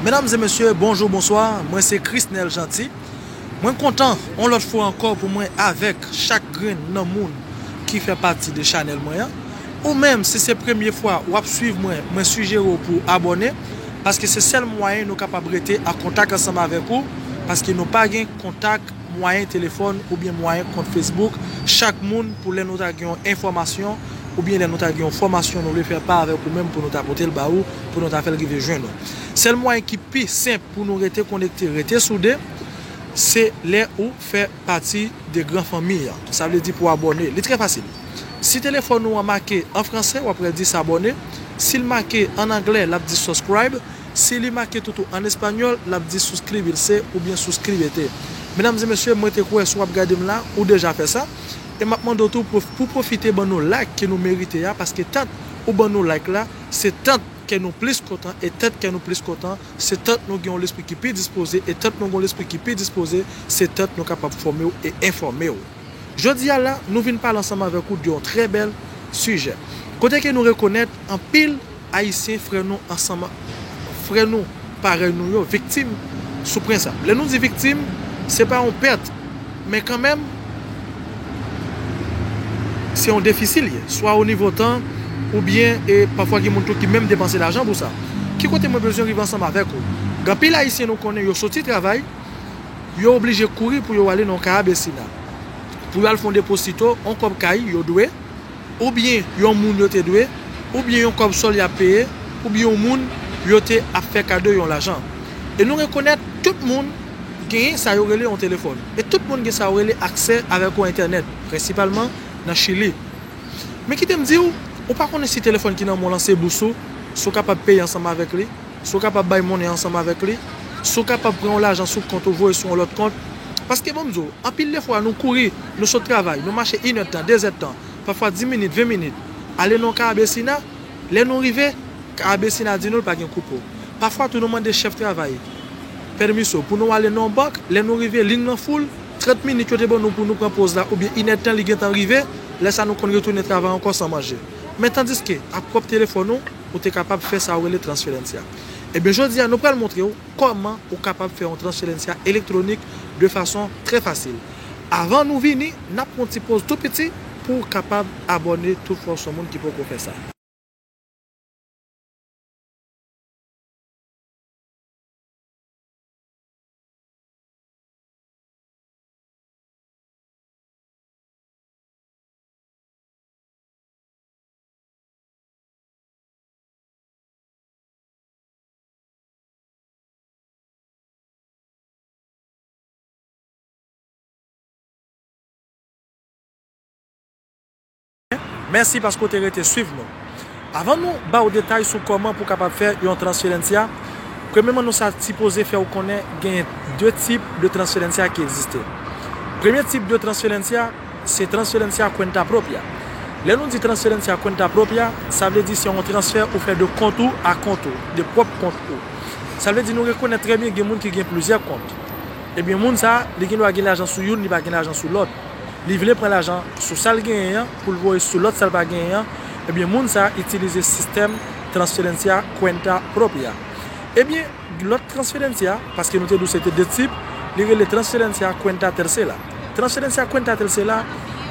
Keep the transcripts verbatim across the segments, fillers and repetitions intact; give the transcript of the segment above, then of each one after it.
Medam e mesye, bonjou, bonswa. Mwen se Chrisnel Jeanty. Mwen kontan, yon lòt fwa ankò, pou mwen avèk chak grenn nan moun ki fè pati de chanèl mwen an. Ou menm, si se premye fwa w ap swiv mwen, mwen sijere w pou w abòne, paske se sèl mwayen nou kapab rete an kontak ansanm avèk ou, paske nou pa gen kontak mwayen telefòn oubyen mwayen kont Facebook chak moun pou lè nou ta gen yon enfòmasyon oubyen lè nou ta gen yon fòmasyon nou vle fè pa avèk ou menm pou nou ta pote l ba ou, pou nou ta fè l rive jwenn ou. Sèl mwayen ki pi senp pou nou rete konekte, rete soude, se lè ou fè pati de gran fanmi an. Sa vle di pou abòne. Li trè fasil. Si telefòn ou an make an fransè, w ap wè di s'abonner. Si l make an anglè, l ap di subscribe. Si li make toutou an espanyòl, l ap di suscribirse oubyen suscríbete. Medam e mesye, mwen te kwè si w ap gade m la, ou deja fè sa. E m ap mande w tou pou, pou pwofite ban nou like ke nou merite a, paske tant ou ban nou like la, se tant kè nou plis kontan, e tant kè nou plis kontan, se tant nou gen yon lespri ki pi dispoze, e tant nou gen yon lespri ki pi dispoze, se tant nou kapab fòme w e enfòme w. Jodi a la, nou vin pale ansanm avèk ou de yon trè bèl sijè. Kote ke nou rekonèt anpil Ayisyen frè nou ansanm, frè nou parèy nou yo, viktim sou pwen sa. Lè nou di viktim, se pa yon pèt, men kanmenm, se yon defisi l ye, swa o nivo tan, oubyen, e pafwa gen moun tou ki menm depanse lajan pou sa. Ki kote mwen bezwen rive ansanm avèk ou? Gen anpil Ayisyen nou konnen yo soti travay, yo oblije kouri pou yo ale nan Caabe Sina. Pou yo al fè yon deposito, yon kòb kay yo dwe, oubyen yon moun yo te dwe, oubyen yon kòb sòl y ap peye, oubyen yon moun yo te ap fè kado yon lajan. E nou rekonèt tout moun genyen sa yo rele yon telefòn. E tout moun gen sa yo rele aksè avèk yon entènèt, prensipalman nan Chili. Men kite m di w, ou pa konnen si telefòn ki nan men w lan se bous ou, si w kapab peye ansanm avèk li, si w kapab bay monnen ansanm avèk li, si w kapab pran yon lajan sou kont ou voye sou yon lòt kont. Paske ban m di w, anpil de fwa nou kouri, nou sot travay, nou mache inèdtan, dezèdtan, pafwa dis minit, ven minit, ale nan Caabe Sina, lè nou rive, Caabe Sina di nou l pa gen kupo. Pafwa tou nou mande chèf travay pèmiso pou nou ale nan yon bank, lè nou rive, liy lan foul, trant minit yo te ban nou pou nou pran poz la, oubyen inèdtan li gentan rive, lè sa nou konn retounen travay ankò san manje. Men tandiske, ak pwòp telefòn ou, ou te kapab fè sa yo rele transferencia. Ebyen, jodi a, nou pral montre w kòman ou kapab fè yon transferencia elektwonik de fason trè fasil. Avan nou vini, n ap pran yon ti poz tou piti pou w kapab abòne tou fò sou moun ki poko fè sa. Mèsi paske w te rete swiv nou. Avan nou ba w detay sou kòman pou w kapab fè yon transferencia, premyèman nou sa sipoze fè w konnen genyen de tip de transferencia ki egziste. Premye tip de transferencia, se transferencia cuenta propia. Lè nou di transferencia cuenta propia, sa vle di se yon transfè ou fè de kont ou a kont ou, de pwòp kont ou. Sa vle di nou rekonèt trè byen gen moun ki gen plizyè kont. Ebyen moun sa, li gen dwa gen lajan sou youn, li pa gen lajan sou lòt. Li vle pran lajan sou sa l genyen an pou l voye sou lòt sa l pa genyen an. Ebyen moun sa itilize sistèm transferencia cuenta propia. Ebyen lòt transferencia, paske nou te di w se te de tip, li rele transferencia cuenta tercera. Transferencia cuenta tercera,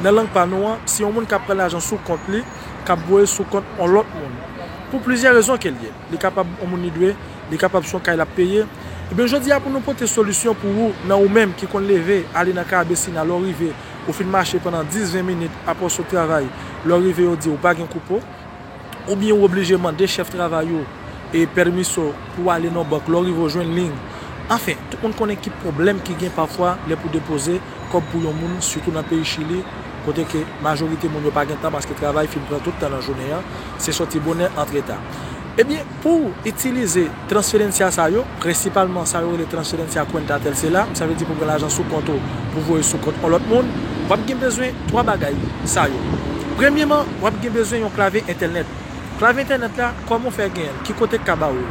nan lang pa nou an, se yon moun k ap pran lajan sou kont li, k ap voye sou kont yon lòt moun. Pou plizyè rezon ke l ye. Li kapab yon moun li dwe, li kapab se yon kay l ap peye. Ebyen jodi a pou nou pote solisyon pou ou, nan ou menm ki konn leve, ale nan Caabe Sina, lè w rive, ou fin mache pandan dis, ven minit, apre w sot travay, lè w rive yo di w pa gen kupo, oubyen ou oblije mande chèf travay ou e pèmiso pou w ale nan bank, lè w rive w jwenn liy. Anfen, tout moun konnen ki pwoblèm ki gen pafwa lè pou depoze kòb pou yon moun, sitou nan peyi Chili, kote ke majorite moun yo pa gen tan paske travay fin pran tout tan nan jounen an, se soti bonè, antre ta. Ebyen, pou w itilize transferencia sa yo, prensipalman sa yo rele transferencia cuenta tercera, sa vle di pou w gen lajan sou kont ou, pou voye sou kont yon lòt moun, w ap gen bezwen twa bagay sa yo. Premyeman, w ap gen bezwen yon klave entènèt. Klave entènèt la, kòman w fè genyen l? Ki kote k ka ba ou l?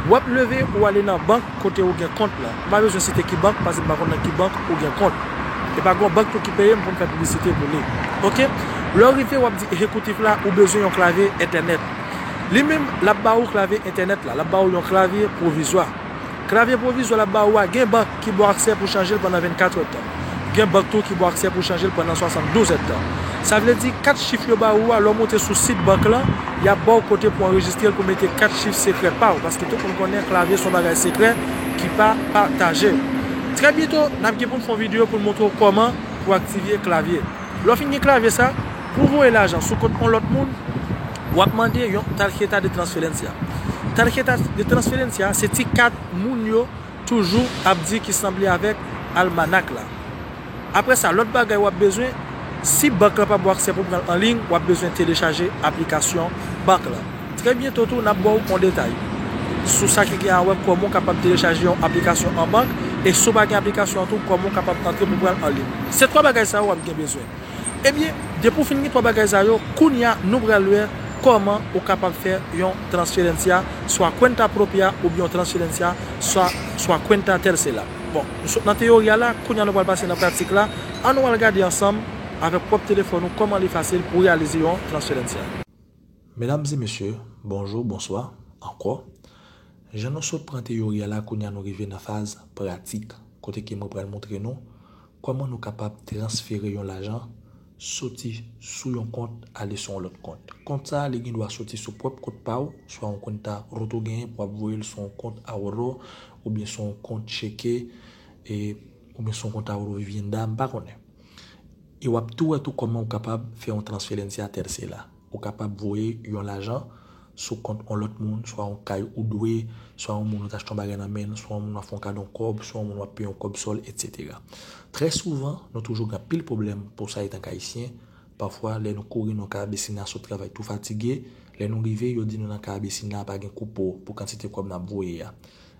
W ap leve, ou ale nan bank kote ou gen kont lan. M pa bezwen site ki bank, paske m pa konn nan ki bank ou gen kont. E pa gen yon bank tou ki peye m pou m fè piblisite pou li. Oke? Lè w rive, w ap di egzekitif la, ou bezwen yon klave entènèt. Li menm, l ap ba ou klave entènèt la, l ap ba ou yon klavye pwovizwa. Klavye pwovizwa l ap ba ou a, gen bank ki ba w aksè pou chanje l pandan vennkat èdtan. Gen bank tou ki ba w aksè pou chanje l pandan swasanndouz èdtan. Sa vle di, kat chif yo ba ou a, lè w moute sou sit bank lan, y ap ba w kote pou anrejistre l, pou mete kat chif sekrè pa w, paske tout moun konnen klavye se yon bagay sekrè ki pa pataje. Trè byento, n ap gen pou n fè yon videyo pou n montre w kòman pou w aktive klavye. Lè w fin gen klavye sa, pou w voye lajan sou kont yon lòt moun, w ap mande yon tarjeta de transferencia. Tarjeta de transferencia se ti kat moun yo toujou ap di ki sanble avèk almanak la. Apre sa, lòt bagay w ap bezwen, si bank lan pa ba w aksè pou pran l an liy, w ap bezwen telechaje aplikasyon bank lan. Trè byento tou, n ap ba w yon detay sou sa ki gen a wè kòman w kapab telechaje yon aplikasyon an bank, e si w pa gen aplikasyon an tou, kòman w kapab antre pou pran l an liy. Se twa bagay sa yo w ap gen bezwen. Ebyen, depi w fin gen twa bagay sa yo, kounye a nou pral wè kòman ou kapab fè yon transferencia, swa cuenta propia oubyen yon transferencia, swa, swa cuenta tercera. Bon, nou sot nan teyori a la, kounye a nou pral pase nan pratik la. Ann nou al gade ansanm avèk pwòp telefòn ou kòman li fasil pou reyalize yon transferencia. Medam e mesye, bonjou, bonswa ankò. Jan nou sot pran teyori a la, kounye a nou rive nan faz pratik, kote ke mwen pral montre nou kòman nou kapab transfere yon lajan soti sou yon kont ale sou yon lòt kont. Kont sa a, li gen dwa soti sou pwòp kont pa w, swa yon cuenta Ruta ou genyen pou w ap voye l sou yon kont Ahorro, oubyen sou yon kont Cheque, e, oubyen sou yon kont Ahorro Vivienda, m pa konnen. E w ap tou wè tou kòman ou kapab fè yon transferencia tercera. Ou kapab voye yon lajan sou kont yon lòt moun, swa yon kay ou dwe, swa yon moun ou t achte yon bagay nan men l, swa yon moun w ap fè yon kado yon kòb, swa yon moun w ap peye yon kòb sòl, etsetera. Trè souvan, nou toujou gen anpil pwoblèm pou sa etan k Ayisyen. Pafwa, lè nou kouri nan Cabecera sot travay tou fatige, lè nou rive, yo di nou nan Cabecera pa gen kupo pou kantite kòb n ap voye a.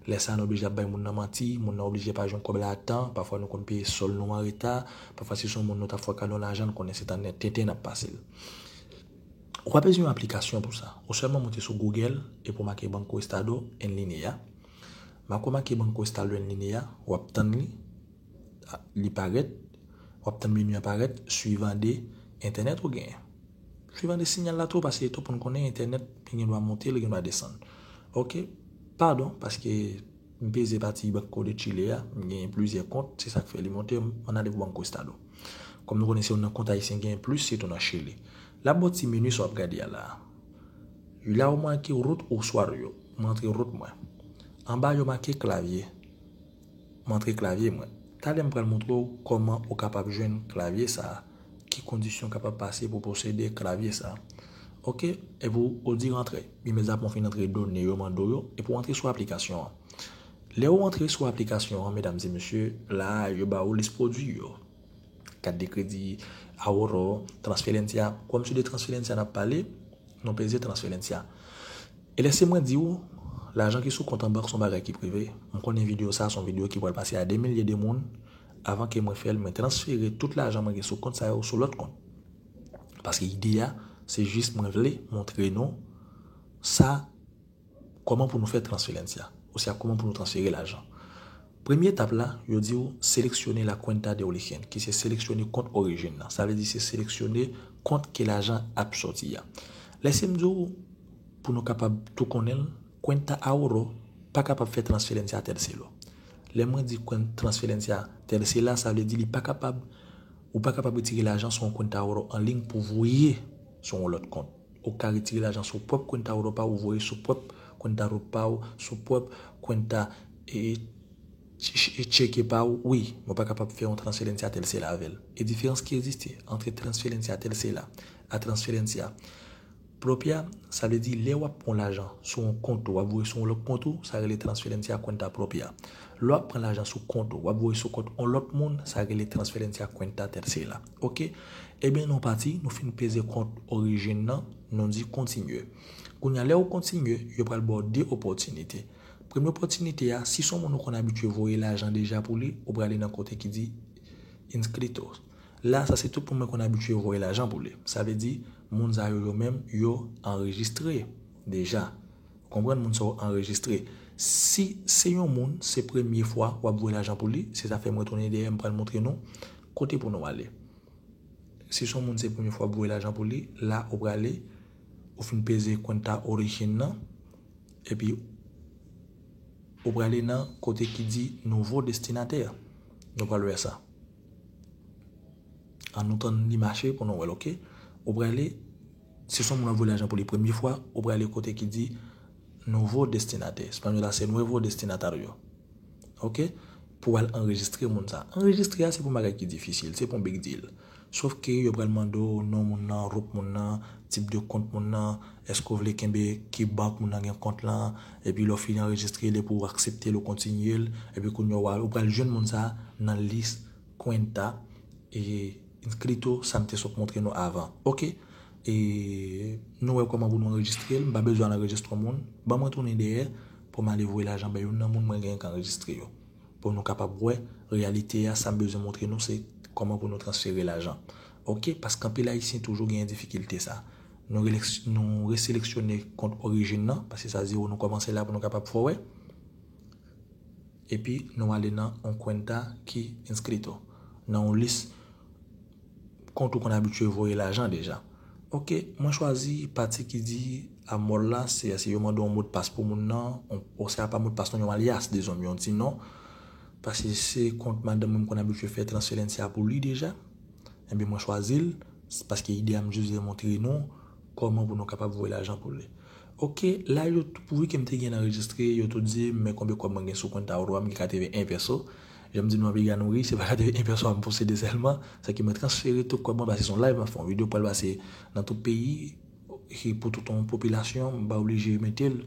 Lè sa a, nou oblije ap bay moun nan manti, moun nan oblije pa jwenn kòb la a tan, pafwa nou konn peye sòl nou an reta, pafwa si se yon moun nou t ap fè kado lajan, nou konnen se nan tenten n ap pase l. Ou pa bezwen yon aplikasyon pou sa. Ou sèlman moute sou Google epi w make Banco Estado en línea. Lè w make Banco Estado en línea, w ap tann li, li parèt, w ap tann meni an parèt, suivan de entènèt ou genyen. Suivan de sinyal la tou, paske tou pou n konnen entènèt, li gen dwa monte, li gen dwa desann. Oke, padon, paske m peze pati Banco de Chile a, m genyen plizyè kont, se sa k fè li monte, m ann ale pou Banco Estado. Kòm nou konnen se youn nan kont ayisyen genyen plis, sitou nan Chili. L ap ba w ti meni sa w ap gade a la a. La ou make root usuario, m antre root mwen. Anba yo make klavye. M antre klavye mwen. Talè m pral montre w kòman ou kapab jwenn klavye sa a, ki kondisyon kapab pase pou posede klavye sa a. Oke, epi w di rantre. Imediatman w fin antre done yo mande w yo, epi w antre sou aplikasyon an. Lè w antre sou aplikasyon an, medam e mesye, la a, yo ba w lis pwodui yo. Kat de kredi, Ahorro, transferencia. Kòm se de transferencia n ap pale, nou peze transferencia. E lèse mwen di w, lajan ki sou kont an bank se yon bagay ki prive. M konnen videyo sa a se yon videyo ki pral pase a de milye de moun. Avan ke mwen fè l, mwen transfere tout lajan mwen gen sou kont sa yo sou lòt kont. Paske ide a, se jis mwen vle montre nou sa, kòman pou nou fè transferencia, oswa kòman pou nou transfere lajan. Premye etap la, yo di w seleksyone la cuenta de origen, ki se seleksyone kont orijin nan. Sa vle di se seleksyone kont ke lajan ap soti a. Lèse m di w, pou nou kapab tou konnen l, cuenta Ahorro pa kapab fè transferencia tercera. Lè mwen di kwen-, transferencia tercera, sa vle di li pa kapab, ou pa kapab retire lajan sou yon cuenta Ahorro an liy pou voye sou yon lòt kont. Ou ka retire lajan sou pwòp cuenta Ahorro pa w, voye sou pwòp cuenta Ahorro pa w, sou pwòp cuenta, e, ch-, ch-, Cheque pa w, wi, men w pa kapab fè yon transferencia tercera avè l. E diferans ki egziste ant transferencia tercera a transferencia propia, sa vle di lè w ap pran lajan sou yon kont ou, w ap voye sou yon lòt kont ou, sa rele transferencia cuenta propia. Lè w ap pran lajan sou kont ou, w ap voye sou kont yon lòt moun, sa rele transferencia cuenta tercera. Oke? Ebyen, nou pati, nou fin peze kont orijin nan, nou di kontinye. Kounye a, lè ou kontinye, yo pral ba w de opòtinite. Premye opòtinite a, si se yon moun ou konn abitye voye lajan deja pou li, ou prale nan kote ki di inscritos. La, sa se tout moun mwen konn abitye voye lajan pou li. Sa vle di, moun sa yo, yo menm, yo anrejistre deja. Ou konprann, moun sa yo anrejistre. Si se yon moun, se premye fwa w ap voye lajan pou li, se sa fè mwen tounen dèyè, m pral montre nou kote pou nou ale. Si se yon moun, se premye fwa w ap voye lajan pou li, la ou prale, ou fin peze cuenta orijin nan, epi Ou prale nan kote ki di nouvo destinatè. Nou pral wè sa. An nou tann li mache pou nou wè l, oke? Ou prale, si se yon moun ap voye lajan pou li premye fwa, ou prale kote ki di nouvo destinatè. Espanyòl la se nuevo destinatario. Oke? Pou al anrejistre moun sa. Anrejistre a se pou bagay ki difisil, se pou big deal. Sof ke yo pral mande w non moun nan, rop moun nan, tip de kont moun nan, èske w vle kenbe ki bank moun nan gen kont lan, epi lè w fin anrejistre li pou w aksepte l, ou kontinye l, epi kounye a w pral jwenn moun sa nan lis cuenta e inscrito, sa m te sot montre nou avan. Oke? E nou wè kòman pou nou anrejistre l, m pa bezwen al anrejistre yon moun, ban mwen tounen dèyè pou m ale voye lajan bay youn nan moun mwen genyen k anrejistre yo. Pou nou kapab wè reyalite a, sa m bezwen montre nou se kòman pou nou transfere lajan. Oke, paske anpil Ayisyen toujou genyen difikilte sa. Nou, releks- nou reseleksyone kont orijin nan, paske sa zewo nou kòmanse la pou nou kapab fè w wè. Epi nou ale nan yon cuenta ki inscrito, nan yon lis kont ou konn abitye voye lajan deja. Oke, mwen chwazi pati ki di amòl la, se, se yo mande yon modpas pou moun nan, on, o se a pa modpas non, yon alyas, dizon, yon ti non. Paske se kont madanm mwen m konn abitye fè transferencia pou li deja. Ebyen mwen chwazi l, paske ide a m jis vle montre nou kòman pou nou kapab voye lajan pou li. Oke, la yo, pou vi ke m te gen anrejistre, yo tou di m, men konbyen kòb mwen gen sou kont a ou, m gen katreven en peso. Jan m di nou an piga nouri, se pa katreven en peso a m posede sèlman, sa ki mwen transfere tout kòb mwen, paske se yon live m ap fè, yon videyo pral pase nan tout peyi, e pou tout yon popilasyon, m pa oblije mete l,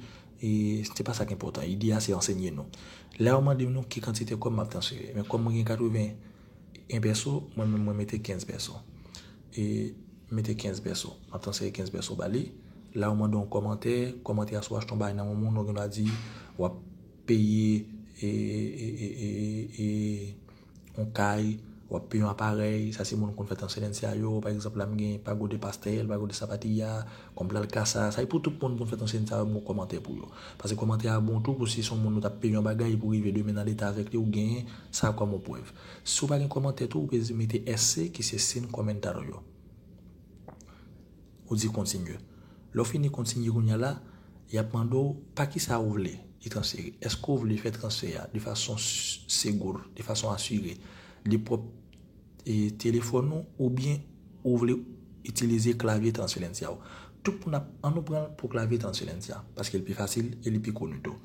e se pa sa k enpòtan, ide a se ansenye nou. La yo mande nou ki kantite kòb m ap transfere, men kòm mwen gen katreven en peso, mwen menm mwen mete kenz peso. E mete kenz peso. M ap transfere kenz peso ba li. La yo mande yon kòmantè, kòmantè a si w achte yon bagay nan yon moun, ou gen dwa di w ap peye e, e, e, e, e, yon kay, w ap peye yon aparèy, sa se moun konn fè transferencia yo, pa egzanp la m gen Pago de Pastel, Pago de Zapatilla, konn pral kasa, sa e pou tout moun konn fè transferencia yo, m gon kòmantè pou yo. Paske kòmantè a bon tou pou si se yon moun ou t ap peye yon bagay pou rive demen nan leta avèk li, ou genyen sa kòm yon prèv. Si w pa gen kòmantè tou, ou bezwen mete S C ki se sin comentario. Ou di kontinye. Lè w fini kontinye kounye a la, y ap mande w pa kisa ou vle li transfere. Èske w vle fè transfè a de fason s- segure, de fason asire, de pwòp e, telefòn ou, oubyen ou vle itilize klavye transferencia ou. Tout moun ap, an nou pran l pou klavye transferencia, paske l pi fasil e li pi koni tou.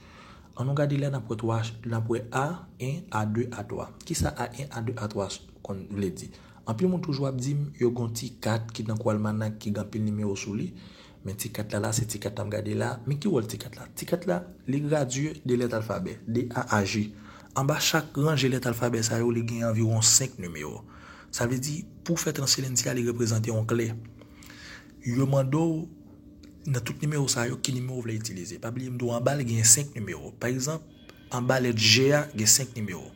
An nou gade la, n ap wè twa, n ap wè A en, A de, A twa. Kisa A en, A de, A twa konn vle di? Anpil moun toujou ap di m, yo gen yon ti kat ki nan kou almanak ki gen anpil nimewo sou li. Men ti kat la, la, se ti kat la m gade la. Men ki wòl ti kat la? Ti kat la, li gradye de lèt alfabè, de A a J. Anba chak ranje lèt alfabè sa yo, li gen anviwon senk nimewo. Sa vle di, pou w fè transferencia, li reprezante yon kle. Yo mande w, nan tout nimewo sa yo, ki nimewo w vle itilize. Pa bliye m di w anba l gen senk nimewo. Pa egzanp, anba lèt G a, gen senk nimewo.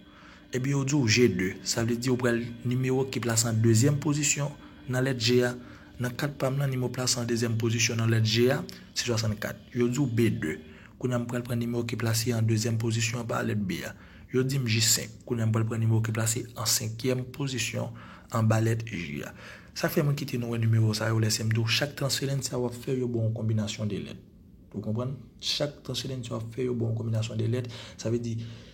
Epi yo di w G de, sa vle di ou pral nimewo ki plase an dezyèm pozisyon nan lèt G a. Nan kat pa m nan, nimewo plase an dezyèm pozisyon nan lèt G a, se swasannkat. Yo di w B de. Kounye a, m pral pran nimewo ki plase an dezyèm pozisyon anba lèt B a. Yo di m J senk. Kounye a, m pral pran nimewo ki plase an senkyèm pozisyon anba lèt J a. Sa fè mwen kite nou wè nimewo sa yo, lè se m di w chak transferencia w ap fè, yo ba w yon konbinasyon de lèt. Ou konprann? Chak transferencia w ap fè, yo ba w yon konbinasyon de lèt. Sa vle di,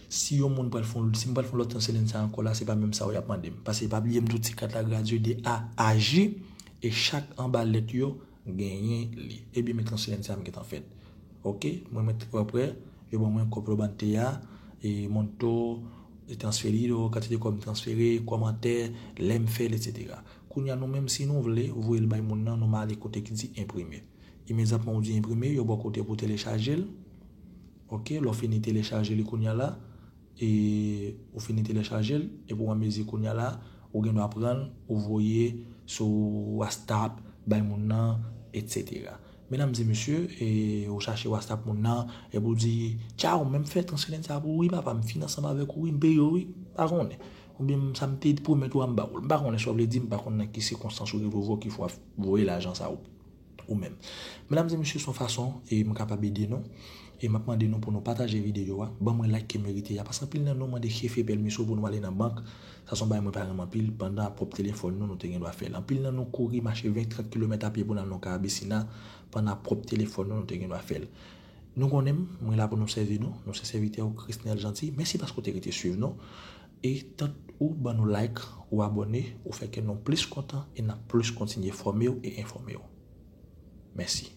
si yon moun pral fè, si m pral fè yon lòt transferencia ankò la, se pa menm sa yo y ap mande m. Paske pa bliye m di w ti kat la gradye de A a J, e chak anba lèt yo genyen li. Ebyen, men transferencia m gentan fèt. Oke, mwen mèt wè prè, yo ban mwen comprobante a, e monto, e transferido, kantite kòb m transfere, kòmantè, lè m fè l, etsetera. Kounye a, nou menm, si nou vle voye l bay moun nan, nou male kote ki di enprime. Imedyatman ou di enprime, yo ba w kote pou telechaje l. Oke, lè w fini telechaje li kounye a la, e ou fini telechaje l, epi w an mezi kounye a la, ou gen dwa pran l, ou voye sou WhatsApp, bay moun nan, etsetera. Medam e mesye, e ou chache WhatsApp moun nan, epi ou di, tchaw, men m fè transferencia pou ou wi, papa, m fin ansanm avèk ou wi, m peye w wi, pa konnen. Oubyen sa m te pwomèt ou a m ba w l. M pa konnen sa w vle di, m pa konn nan ki sikonstans ou rive w ki fwa voye lajan sa ou, ou menm. Medam e mesye, se yon fason e m kapab ede nou. E m ap mande nou pou nou pataje videyo a. Ban mwen like ke merite a. Paske anpil nan nou mande jefe pèmiso pou nou ale nan bank. Sa se yon bagay mwen pa renmen anpil. Pandan a pwòp telefòn nou, nou te gen dwa fè l. Anpil nan nou kouri mache ven, trant kilomèt a pye pou n al nan Cabecera. Pandan a pwòp telefòn nou, nou te gen dwa fè l. Nou konnen m, mwen la pou nou sèvi nou. Nou se sèvitè ou Chrisnel Jeanty. Mèsi paske w te rete swiv nou. E tant ou ban nou like, ou abòne, ou fè kè nou plis kontan e n ap plis kontinye fòme w e enfòme w. Mèsi.